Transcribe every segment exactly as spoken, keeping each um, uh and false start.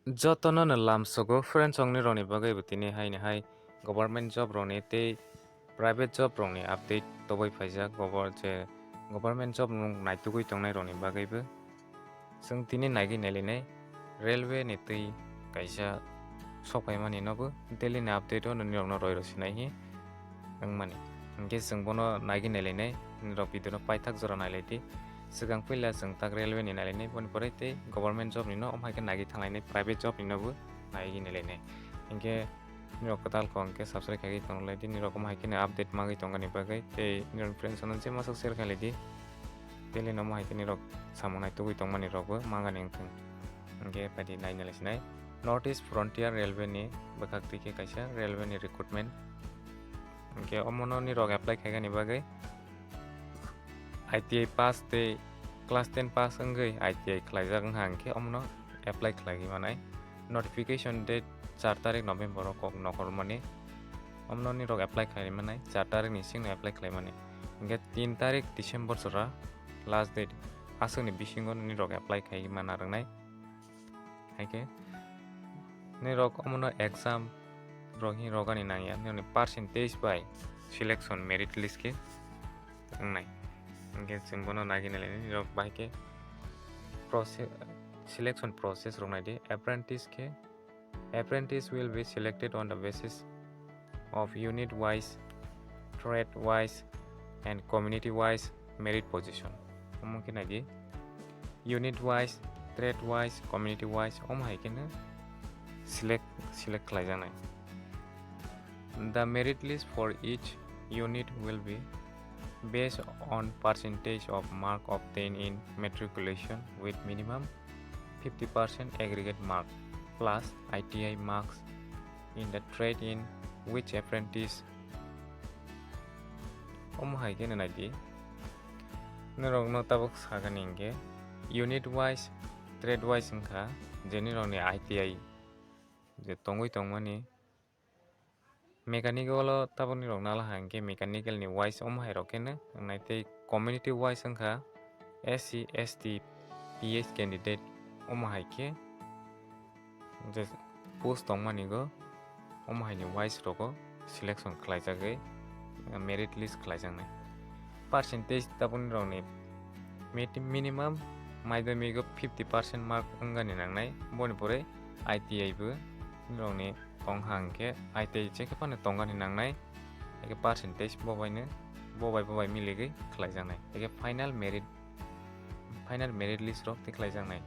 Jotono no lamsogo friends, ongni rokni bagwi bo tini hai ni hai government job rokni tei private job rokni update toboi phaijak, gobo-, je government job nwng naitugwi tongnai rokni bagwi bo. Chwng tini naigwi nailainai railway ni twi kaisa sokphaimani nobo daily ni update o nini rokno roi rw sinai hi wngmani. Hinkhe chwng bono naigwi nailainai, nini rok video no paithak jora nailaidi. Swkang puila chwng tak railway ni nailainai, boni pore tei government job ni no, omo hai khe naigwi thanglainai private job ni nobo naigwi nailainai. Hinkhe nirok kwtal kok hinkhe subscribe khaigwi tonglaidi, nirok omo hai kheno update magwi tongani bagwi tei nirok friends no je masuk share khailai di. Daily no omo hai khe nirok samung naitugwi tongmani rokbo mangani wngthung. Hinkhe phaidi naina lai sinai. North East Frontier Railway ni bwkhak twi khe kaisa railway ni recruitment. Hinkhe omono nirok apply khaigani bagwi I T I pass tei class ten pass wngwi I T I khlaijak wngkha hinkhe omono apply khlaigwi manai. Notification date char tarik November o kok nokhormani. Omono nirok apply khlai manai, char tarik ni singno apply khlai mani. Hinkhe tin tarik December jora last date, aswkni bisingo nirok apply khai mana rwnai. Haikhe nirok omono exam rok hi rogani nangya, nirokni percentage bai selection merit list khe wngnai. Hinkhe chwng bono nagina lainai, nirok bahai khe process, selection process rok naidi. Apprentice khe, apprentice will be selected on the basis of unit wise, trade wise and community wise merit position. Omo khe naidi unit wise, trade wise, community wise, omo hai kheno select, select khlaijaknai. The merit list for each unit will be based on percentage of mark obtained in matriculation with minimum fifty percent aggregate mark plus I T I marks in the trade in which apprentice. Omo hai khe naidi. Norokno tabuk sagani hinkhe unit wise, trade wise wngkha, je nirokni I T I je tongwi tongmani. Mechanical o tabukni rok nala hai hinkhe mechanical ni wise omo hai rok kheno wngnai tei community wise wngkha S C, S T, P H candidate omo hai khe je post tongmani go omo hai ni wise rogo selection khlaijagwi merit list khlaijaknai. Percentage tabukni rokni mit-, minimum madhyamik o fifty percent mark wngani nangnai, boni pore I T I bo nirokni tong ha hinkhe I T I je khe phano tongani nangnai, haikhe percentage bobaino, bobai bobai miligwi khlaijaknai, haikhe final merit, final merit list rok tei khlaijaknai.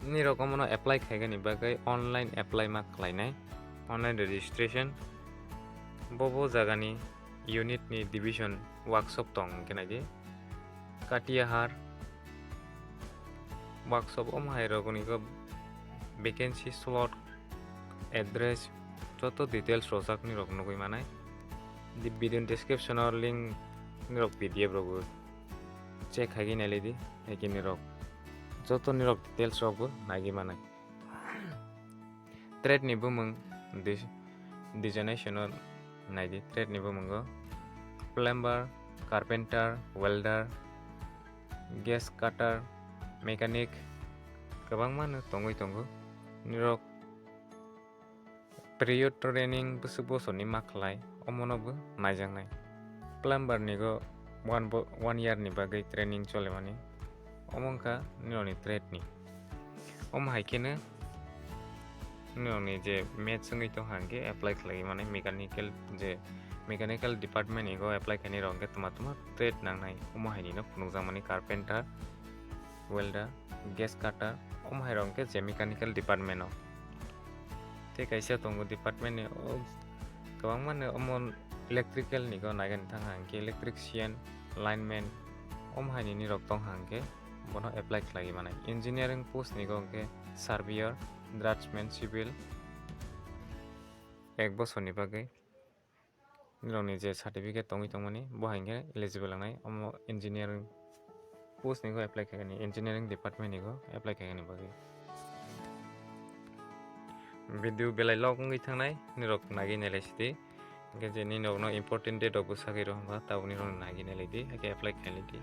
Nirok omono apply khaigani bagwi online apply ma khlainai, online registration. Bobo jagani unit ni division workshop tong hinkhe naidi. Katiyahar workshop omo hai rokni go vacancy slot, address, joto details rojak nirok nugwi manai. Di video description o link nirok P D F rok bo check khaigwi nailai di, haikhe nirok joto nirok details rok bo naigwi manai. Trade ni bumung dis-, designation o naidi, trade ni bumungo plumber, carpenter, welder, gas cutter, mechanic kwbangma no tongwi tongo. Nirok period training bwswk bosorni ma khlai, omono bo naijaknai. Plumber ni go one bo-, one year ni bagwi training cholemani, omo wngkha nirokni trade ni. Omo hai kheno nirokni je maths wngwi tongkha hinkhe apply khlaiwi mani mechanical, je mechanical department ni go apply khainai rok hinkhe twma twma trade nangnai, omo hai nino phunukjakmani carpenter, welder, gas cutter, omo hai rok hinkhe je mechanical department o. Tei kaisa tongo department ni, o kwbangma no omo electrical ni go naigani thang hinkhe electrician, lineman, omo hai nini rok tong hinkhe bono apply khlaiwi manai. Engineering post ni go hinkhe surveyor, draftsman, civil, ek bosorni bagwi nirokni je certificate tongwi tongmani, bo hai hinkhe eligible wngnai. Omo engineering post ni go apply khaikani, engineering department ni go apply khaikani bagwi. Video belai log wngwi thangnai, nirok nagwi nailai sidi. Hinkhe je nini rokno important date rok bo sagwi rw hwnba, tabuk nirok nagwi nailai di, haikhe apply khailai di.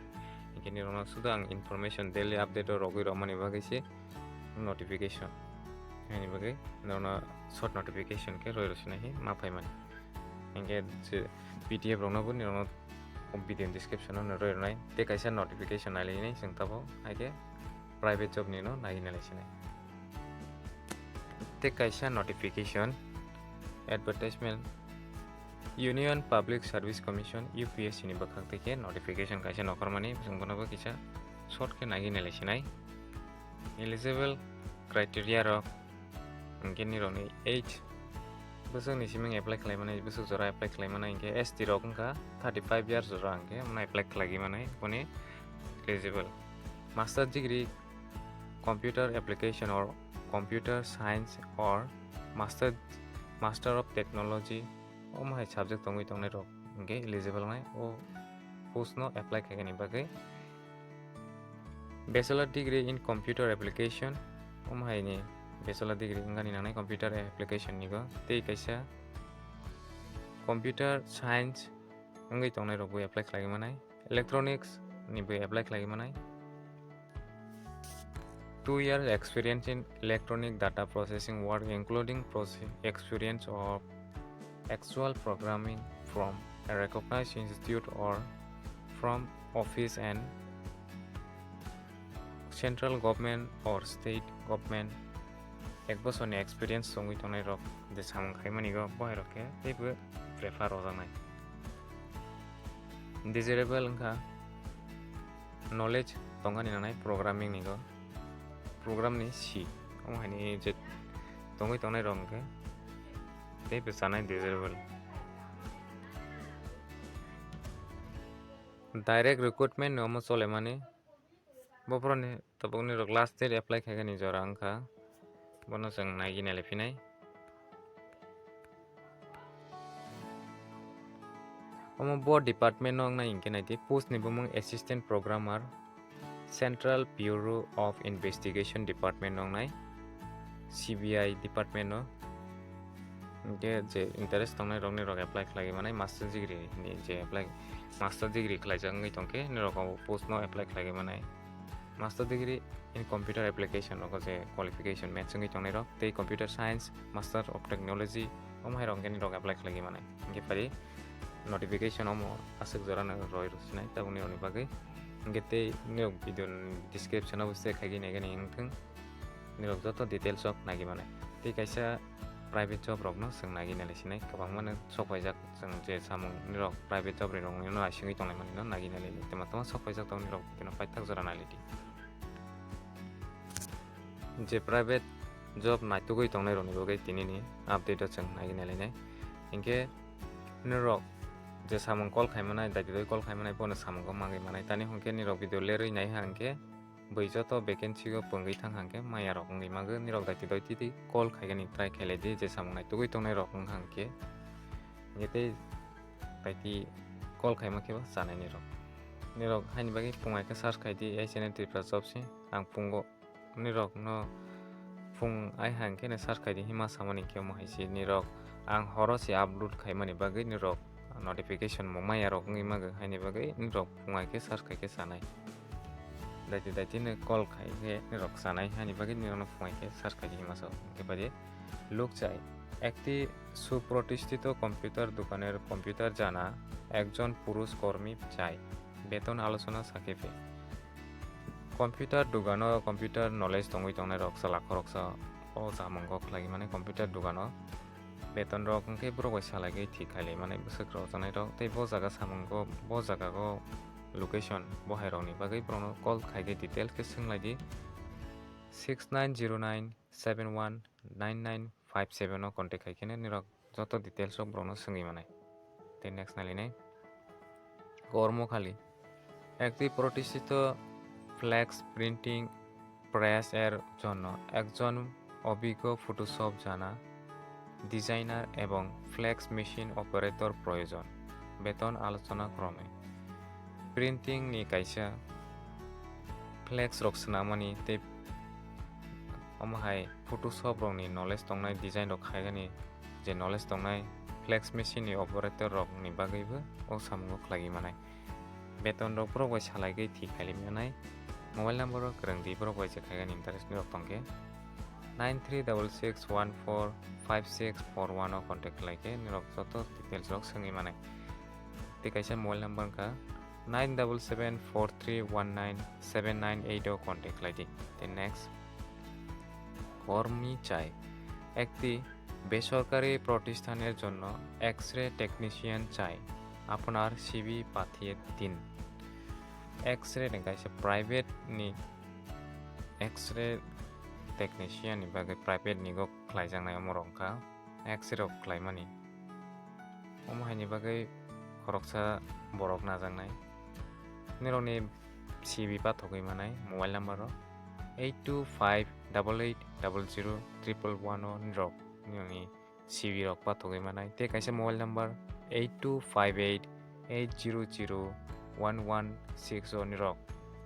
Kini rokno sudu ang information daily update o rogwi rwmani bagwi se notification. Ani bagwi norokno short notification khe roi rwsinai hi ma phaimani. Hinkhe je P D F rokno bo nirokno video description o roi rwnai. Tei kaisa notification nai lai nai chwng tabuk, hai khe private job ni no nai nai lai sinai. Tei kaisa notification advertisement Union Public Service Commission, U P S C ni bwkhak tei khe notification kaisa nokhormani, chwng bono bo kisa short khe nai nai lai sinai. Eligible criteria rok hinkhe nirokni age, bwswkni siming apply khlai mani, bwswk jora apply khlai mani hinkhe S T rok wngkha thirty five years jora hinkhe mano apply khlai mani, boni eligible. Master degree computer application or computer science or master, master of technology, omo hai subject tongwi tongnai rok hinkhe eligible wngnai o post no apply khaikani bagwi. Bachelor degree in computer application, omo hai ni bachelor degree wngani nangnai computer application ni go, tei kaisa computer science wngwi tongnai rok bo apply khlai manai, electronics ni bo apply khlai manai. Two years experience in electronic data processing work, including proce-, experience of actual programming from a recognized institute or from office and central government or state government. Ek bosorni experience tongwi tongnai rok je samung khaimani go, bohai rok khe teibo prefer rwjaknai. Desirable wngkha knowledge tongani nangnai programming ni go, program ni C, omo hai ni je tongwi tongnai rok hwnkhe teibo chanai desirable. Direct recruitment ni omo cholemani. Bophoroni tabukni rok last date apply khaikani jora wngkha, bono chwng nai gini le phinai. Omo bo department no wngnai hinkhe naidi, post ni bumung Assistant Programmer, Central Bureau of Investigation Department no wngnai, C B I department no. Hinkhe je interest tongnai rok ni rok apply khlai manai, master degree ni je apply, master degree khlaijak wngwi tongkhe ni rok post no apply khlai manai. Master degree in computer application rogo je qualification match wngwi tongnai rok tei computer science, master of technology, omo hai rok ni rok apply khlai manai. Hinkhe phari notification omo aswk jora no roi rwsinai tabukni rokni bagwi. Hinkhe tei nini rok video ni description o bo se khaigwi naigani wngthung, nini rok joto details rok naiwi manai. Tei kaisa private job rok no chwng naiwi nai sinai, kwbangma no sok paijak chwng je samung nini rok private job rok no naisingwi tonglai mani no naiwi nai, tei ma tongma sok paijak tong nini rok video no paithak jora nai di. Je private job naitugwi tongnai rokni bagwi tini ni update o chwng naiwi nai. Hinkhe nini rok je samung call khai manai, daiti doi call khai manai, bono samung kok mangwi manai. Tani hinkhe nini rok video lerwi nai hinkhe bui joto vacancy o pungwi thang hinkhe maya rok wngwi mangwi, nini rok daiti doi titi call khaigani try khailai di, je samung naitugwi tongnai rok wng hinkhe. Hinkhe tei daiti call khaima khe bo chanai nini rok. Nini rok haini bagwi phung hai khe search khai di, S N L Tripura job se ang phungo. Nini rok no phung ai hai khe no search khai di, hima samani khe omo hai se nini rok ang horo se upload khaimani bagwi nini rok notification bo maya rok wngwi mangwi, haini bagwi nini rok phung hai khe search khai khe chanai. Daiti daiti no call khai khe nini rok chanai, haini bagwi nini rok no phung hai khe search khai di hima sao. Hinkhe bai de luk chai, ekti suprotistito computer dokaner computer jana ekjon purush kormi chai, beton alochona sakhe phe. Computer dogano computer knowledge tongwi tongnai rok chwla khoroksa o samung kok khlai mani computer dogano beton rok hinkhe borok bai salai khe thik khailai mani bwswk rok chanai rok, tei bo jaga samung kok, bo jaga o location bo hai rok ni bagwi borok no call khai di, details khe swng lai di six nine zero nine seven one nine nine five seven o contact khai khe nini rok joto details rok borok no swngwi manai. Tei next nai lai nai. Kormo khali. Ekti protishito flex printing press er jonno ekjon obiggo Photoshop jana, designer ebong flex machine operator proyojon. Beton alochona krome. Printing ni kaisa flex rok swnamani tei omo hai Photoshop rokni knowledge tongnai, design rok khaigani je knowledge tongnai, flex machine ni operator rokni bagwibo o samungo khlaiwi manai. Beton rok borok bai salai gwi thik khailai manai. Mobile number o kwrwng di, borok bai je khaigani interest ni rok tongkhe. Nine three double six one four five six four one o contact khlai khe nirok joto details rok swngwi manai. Tei kaisa mobile number wngkha nine double seven four three one nine seven nine eight o contact khlai di. Tei next, কর্মী চাই। একটি বেসরকারি প্রতিষ্ঠানের জন্য X ray technician চাই। আপনার সিভি পাঠিয়ে দিন। X-ray ni kaisa private ni X-ray technician ni bagwi private ni go khlaijaknai omo rok wngkha X-ray rok khlaimani. Omo haini bagwi khoroksa borok najaknai. Nirokni C V pathogwi manai mobile number o eight two five double eight double zero triple one o nirok nirokni C V rok pathogwi manai, tei kaisa mobile number eight two five eight eight zero zero one one six o nirok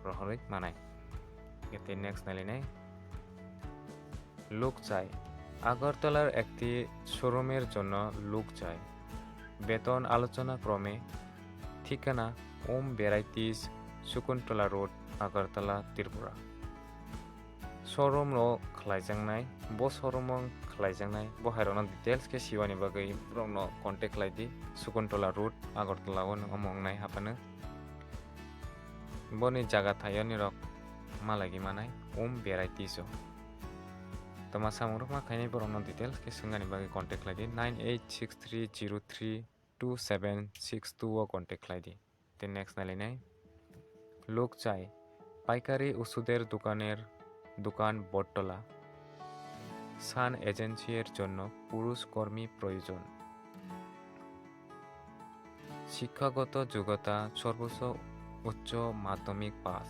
rohorwi manai. Tei next nailainai, লোক চাই। আগরতলার একটি শোরুমের জন্য লোক চাই। বেতন আলোচনা ক্রমে। ঠিকানা, Om varieties, Shakuntala road, Agartala, Tripura. Showroom no khlaijaknai, bo showroom o khlaijaknai, bo hai rokno details khe siwani bagwi borokno contact khlai di, Sukuntola Road, Agartala o nwng omo wngnai haphano. Boni jaga thaio nirok malagi manai, Om Varieties o. Toma samung rok ma khainai borokno details khe swngani bagwi contact khlai di, nine eight six three zero three two seven six two o contact khlai di. Tei next nailainai, লোক চাই। পাইকারি ওষুধের দোকানের দোকান বটতলা। সান এজেন্সি এর জন্য পুরুষ কর্মী প্রয়োজন। শিক্ষাগত যোগ্যতা সর্বোচ্চ উচ্চ মাধ্যমিক পাস।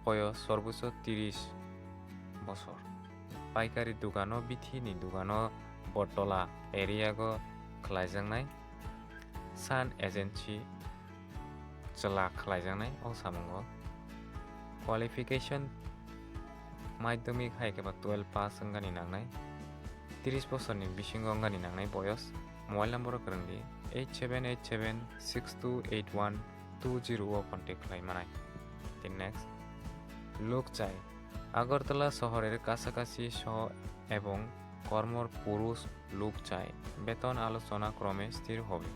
বয়স সর্বোচ্চ তিরিশ বছর। পাইকারি দোকানো, বিথিনি দোকানো, বটতলা area go khlaijaknai. San Agency chwla khlaijaknai o samungo. Qualification madhyamik hai khe ba twelve pass wngani nangnai, tris bosorni bisingo wngani nangnai boyos. Mobile number o kwrwng di, eight seven eight seven six two eight one two zero o contact khlai manai. Tei next, লোক চাই। আগরতলা শহরের কাছাকাছি সহ এবং কর্মর পুরুষ লোক চাই। বেতন আলোচনা ক্রমে স্থির হবে।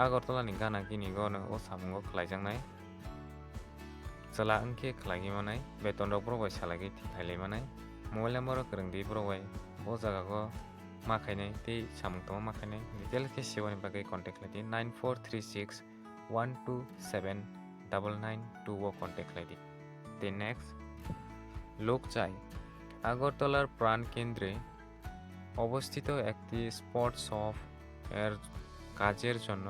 Agartala ni gana gini go no o samungo khlaijaknai. Chwla wngkhe khlaigwi manai, beton rok borok bai salai gwi thik khailai manai. Mobile number o kwrwng di borok bai o jaga go ma khainai tei samung tongma ma khainai. Detail khe sebani bagwi contact khlai di, nine four three six one two seven double nine two o contact khlai di. Tei next, লোক চাই। আগরতলার প্রাণকেন্দ্রে অবস্থিত একটি spot shop এর কাজের জন্য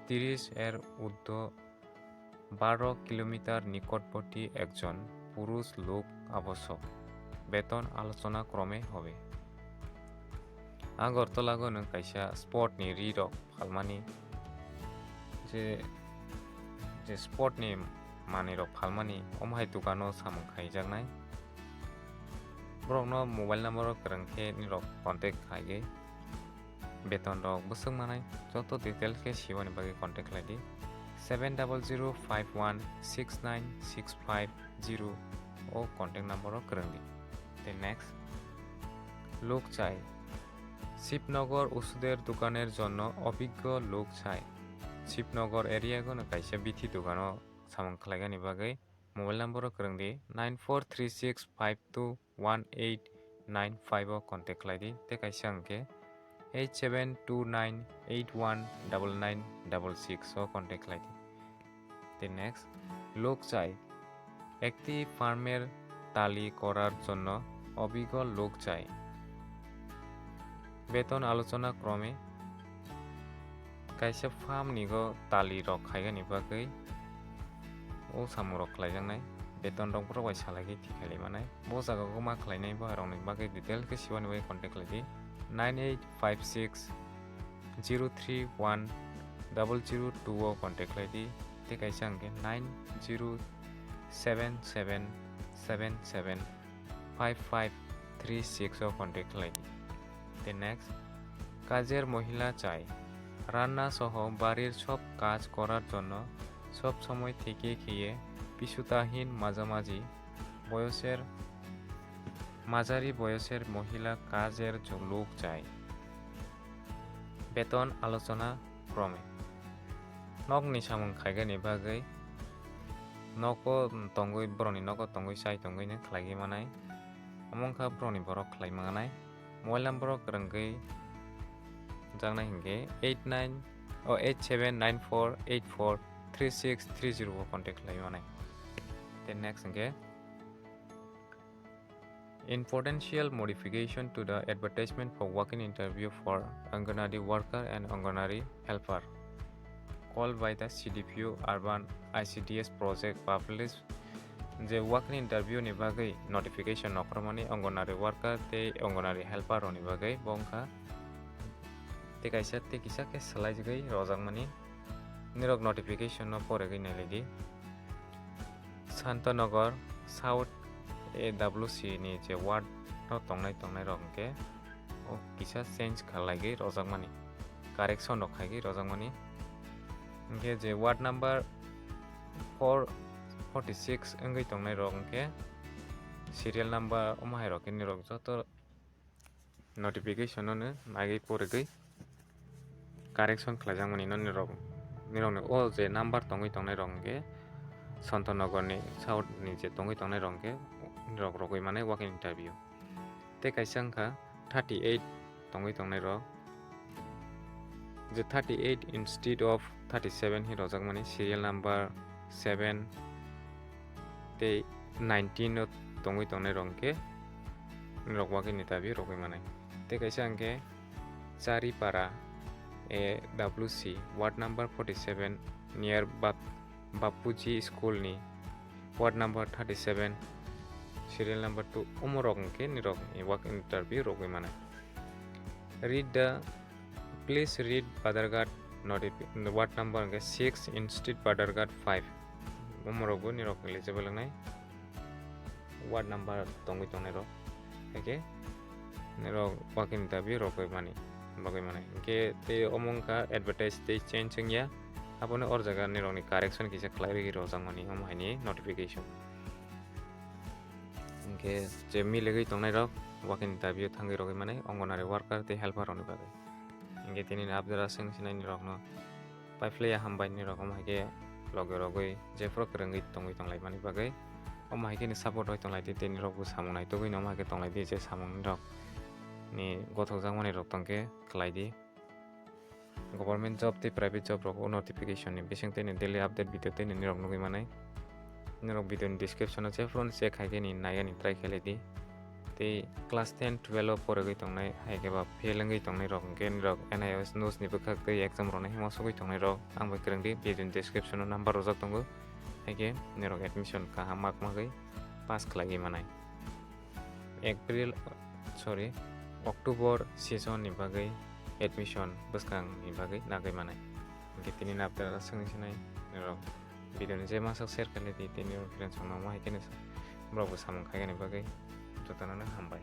তিরিশ এর ঊর্ধ্ব বারো কিলোমিটার নিকটবর্তী একজন পুরুষ লোক আবশ্যক। বেতন আলোচনা ক্রমে হবে। Agartala go nwng kaisa sport ni ri rok phalmani, je, je sport ni manwi rok phalmani, omo hai dukano samung khaijaknai. Borokno mobile number o kwrwng khe nirok contact khaigwi beton rok bwswk manai, joto details khe siwani bagwi contact khlai di, seven double zero five one six nine six five zero o contact number o kwrwng di. Tei next, লোক চাই। শিবনগর ওষুধের দোকানের জন্য অভিজ্ঞ লোক চাই। Shibnagar area go no kaisa bithi dukano samung khlaigani bagwi mobile number o kwrwng di, nine four three six five two one eight nine five o contact khlai di, tei kaisa hwnkhe eight seven two nine eight one double nine double six o contact khlai di. Tei next, লোক চাই। একটি ফার্মের তালি করার জন্য অভিজ্ঞ লোক চাই। বেতন আলোচনা ক্রমে। Kaisa farm ni go tali rok khaigani bagwi o samung rok khlaijaknai, beton rok borok bai salai khe thik khailai manai. Bo jaga go ma khlainai bo hai rokni bagwi detail khe siwani bagwi contact khlai di, nine eight five six zero three one double zero two o contact khlai di, tei kaisa hwnkhe nine zero seven seven seven seven five five three six o contact khlai di. Tei next, কাজের মহিলা চাই। রান্না সহ বাড়ির সব কাজ করার জন্য সব সময় থেকে খেয়ে পিছুতাহীন মাঝামাঝি বয়সের, মাঝারি বয়সের মহিলা কাজের জ-, লোক চাই। বেতন আলোচনা ক্রমে। Nokni samung khaigani bagwi nogo tongwi, borokni nogo tongwi chai tongwino khlaigwi manai. Omo wngkha borokni borok khlai manganai. Mobile number o kwrwngwi jaknai hinkhe eight nine, o eight seven nine four eight four three six three zero o contact khlai manai. Then next hinkhe in potential modification to the advertisement for walk-in interview for Anganwadi worker and Anganwadi helper called by the C D P O urban I C D S project published je walk-in interview ni bagwi notification nokhormani Anganwadi worker tei Anganwadi helper rokni bagwi bo wngkha tei kaisa tei kisa khe swlaijagwi rojakmani nirok notification no poregwi nailaidi. Santanagar South A W C ni je ward no tongnai tongnai rok hwnkhe o kisa change khlaigwi rojakmani, correction rok khaigwi rojakmani. Hwnkhe je ward number four forty six wngwi tongnai rok hwnkhe serial number omo hai rok khe nirok joto notification no nagwi poregwi correction khlaijakmani no nirok, nirokni o je number tongwi tongnai rok hwnkhe Santanagar ni South ni je tongwi tongnai rok hwnkhe nirok rogwi manai walk-in interview. Tei kaisa wngkha thirty eight tongwi tongnai rok, je thirty eight instead of thirty seven hi rojakmani serial number seven tei nineteen o tongwi tongnai rok hwnkhe nirok walk-in interview rogwi manai. Tei kaisa hwnkhe Charipara A W C ward number forty seven near Bap-, Bapuji school ni ward number thirty seven serial number two omo rok hwnkhe nirok walk-in interview rogwi manai. Read the, please read Badharghat notifi-, ward number hwnkhe six instead Badharghat five. Omo rokbo nirok eligible wngnai ward number tongwi tongnai rok. Haikhe nirok walk-in interview rogwi mani, rogwi manai. Hwnkhe tei omo wngkha advertise tei change wngya. Abono or jaga nirokni correction kisa khlai rwgwi rojakmani omo haini notification. Hwnkhe je miligwi tongnai rok walk-in interview thangwi rogwi manai Anganwadi worker tei helper rokni bagwi. Hwnkhe tini ni update aswk sinai nirokno paiphlaiya hambai nirok omo haikhe loge rogwi jephuru kwrwngwi tongwi tonglaimani bagwi. Omo haikhe ni support oi tonglaidi tei nirokbo samung naitugwi no omo haikhe tonglaidi je samung nirok ni gothokjakmani rok tongkhe khlaidi. Government job tei private job rok o notification ni bising tei ni daily update video tei ni nirok nugwi manai. Nirok video ni description o jephuru check khaikhe ni naiyani try khlaidi. Tei class ten twelve o porigwi tongnai, hai khe ba fail wngwi tongnai rok hwnkhe nirok N I O S news ni bwkhak tei exam rwna himo sogwi tongnai rok ang bai kwrwngdi, video ni description o number rwjak tongo, hai khe nirok admission kaham mak magwi pass khlaiwi manai. April, sorry, October season ni bagwi admission bwskang ni bagwi nagwi manai. Hwnkhe tini ni update o swngwi sinai nirok video ni je masa share khailai di, tei nirok friends rok no omo hai khe ni borok bo samung khaikha ni bagwi jotono no hambai.